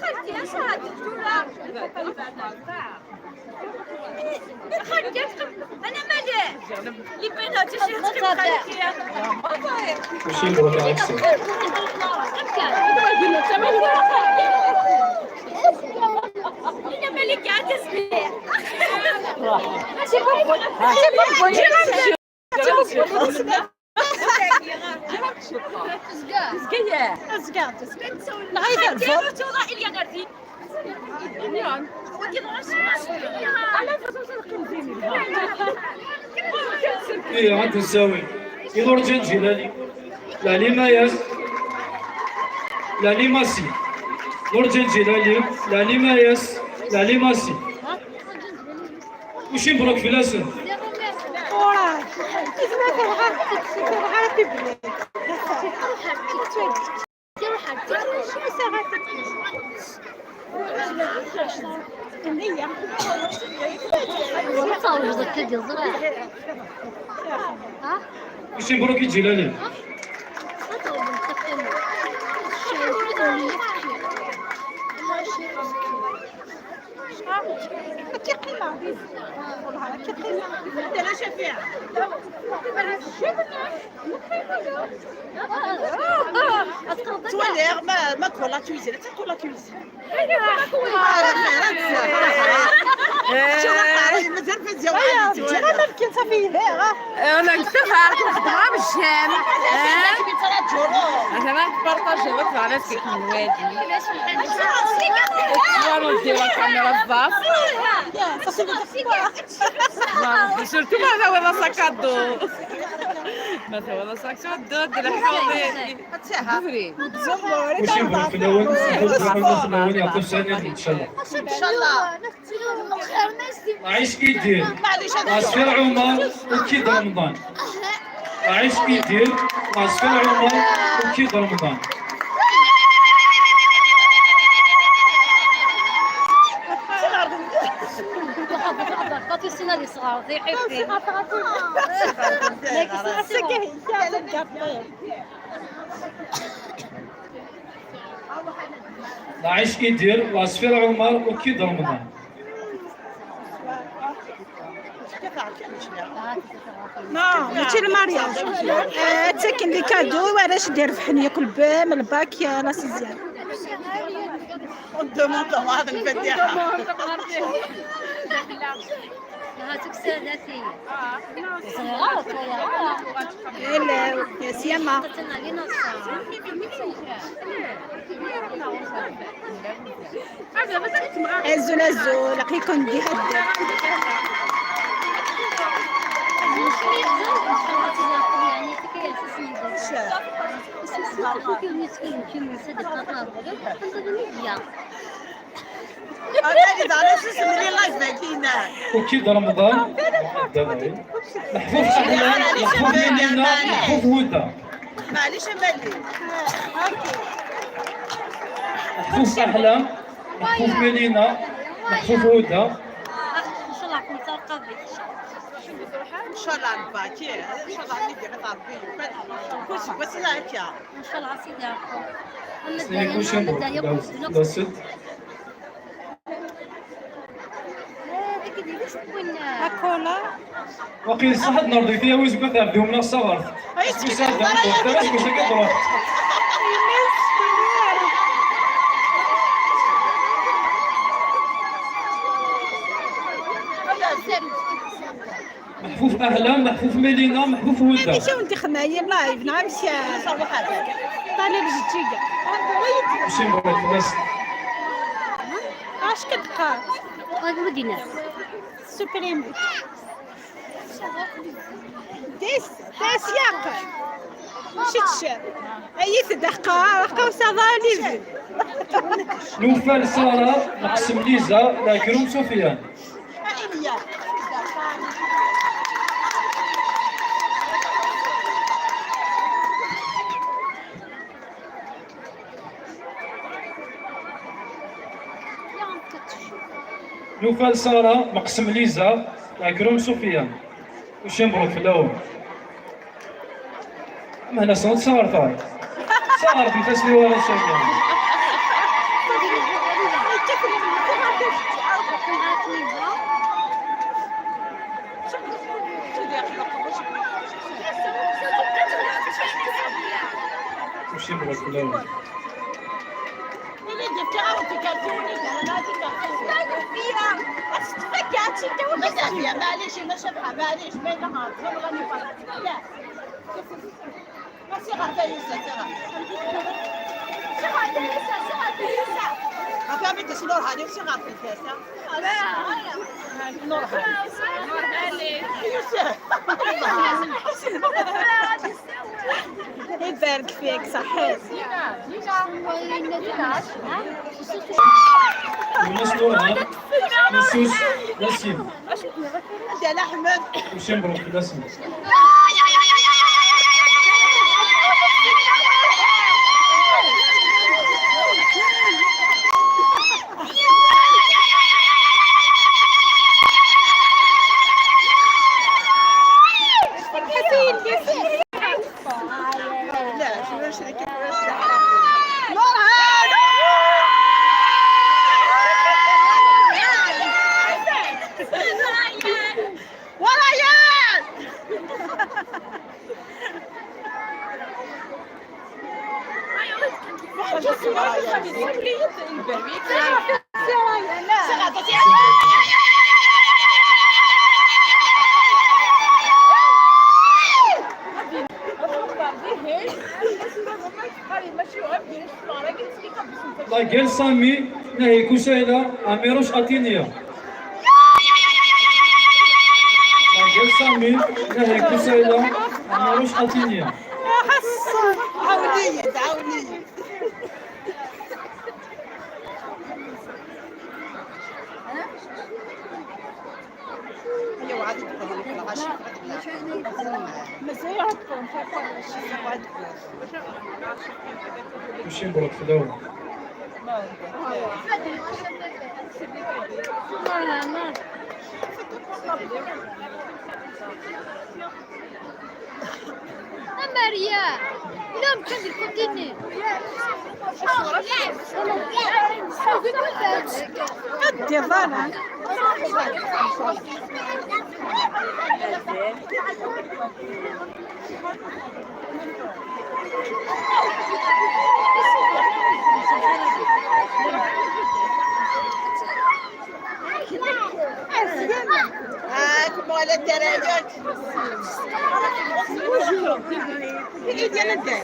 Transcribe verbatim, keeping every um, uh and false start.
خالتي، اش راك دكتورة؟ خالتي، انا مالي. اللي بيناتي شي تقيم خالتي. ماشي مبروك عليك السيد. انا مالي كاع تسمية. ايه، عاد نساوي. إيه، نور جان جيلاني. لا، لي ماياس. لا، لي ماسي. نور جان جيلاني. لا، لي ماياس. لا، لي ماسي. وشي مبروك في الاسم. وشي مبروك يجي لالي. تولي ما ما تقول لا كويزين، تقول لا كويزين. مازال فيزياء وعادي. انا كنت صافي لا. انا كنت عارف نخدمها بالجام. انا نبارطاجي غير مع ناس كيكون واجد. وانا ندير الكاميرا الضعف. سيرتو ما هذا ولا ساكادو. ما هذا ولا ساكادو، دير حاضر. دغري. واش يبغي في الاول؟ في الاول يعطيو سنه ان شاء الله. ان شاء الله. عايش كي دير. عصفور عمر وكيد رمضان. عايش كي دير. عصفور عمر وكيد رمضان. عايش كي دير. عصفور عمر وكيد رمضان. ماشي المارياج. آه، تسكن لي كادو، وعلاش دير في حنية كل بام الباك يا لا سيزيام. لا، هاتوك سادتي. صغيرة، صغيرة. هلا، يا سيما. عزول، عزول، لقيكم دي هدى. وكيد رمضان. محفوظ أحلام، محفوظ ميلينا، محفوظ هدى. معليش أمالي. محفوظ أحلام، محفوظ ميلينا، محفوظ هدى. ان شاء الله كنت تلقى بك. ان شاء الله ربي، ان شاء الله ندير ربي. كل شيء بس لا هكا. ان شاء الله سيدي ربي. سيدي كل شيء مبروك. لا، لا، ست. هاكولا. وقيل الصحة نرضي فيها ويزكو تعبدهم لنا الصغر. اسكو ساعة دعوة دكتور، اسكو ساكت دروح. محفوف أهلا، محفوف ميلينا، محفوف هذا ودا. شو انت خناية لايف، نعم، شا-، طالب جديدة. ماشي مغرب، بس. اش كتقرا؟ هاد ودينا. سوبريم. ديس، ديس ياق. شتش. اي تدقى، قوسة ظالم. نوفل سارة، مقسم ليزا، لا كروم سفيان. نوفل سارة، مقسم ليزا، لا كروم سفيان. وشي مبروك في الاول. Mehla sent saɣert-a. Saɣert n tasliwala sɛiya. Ucim Ɣeflawen. Wala d-yefka-awen tikartiwin i d-rran, ad tikartiwin. Ad s-tfakk, ad tt-id-tawi. Mazal ya, maɛlic, ma cabḥa, maɛlic, ma yella ɣer-, ɣer-, ɣer-, Merci, ɣer tayusa, si ɣer. Si ɣer tayusa, si ɣer tayusa. Ɣef amek i s-nurhan, si ɣer tayusa. Nurhan. Yusef. Ibarek fik, ṣaḥḥit. Yemma-s n Wurhan, Messus Nassim. Anda Laḥmed? Ucim Bṛuk fell-asen. La gueule Sami, nahi Kusayla, Amiruc Atinya. La gueule Sami, nahi Kusayla, Amiruc Atinya. عاونية، عاونية. Ucim Bṛuk fell-awen. A Maria! Llan kan di lkutini. Ad d-iḍan. هاكم على الدرجات. اللي ديال الدار.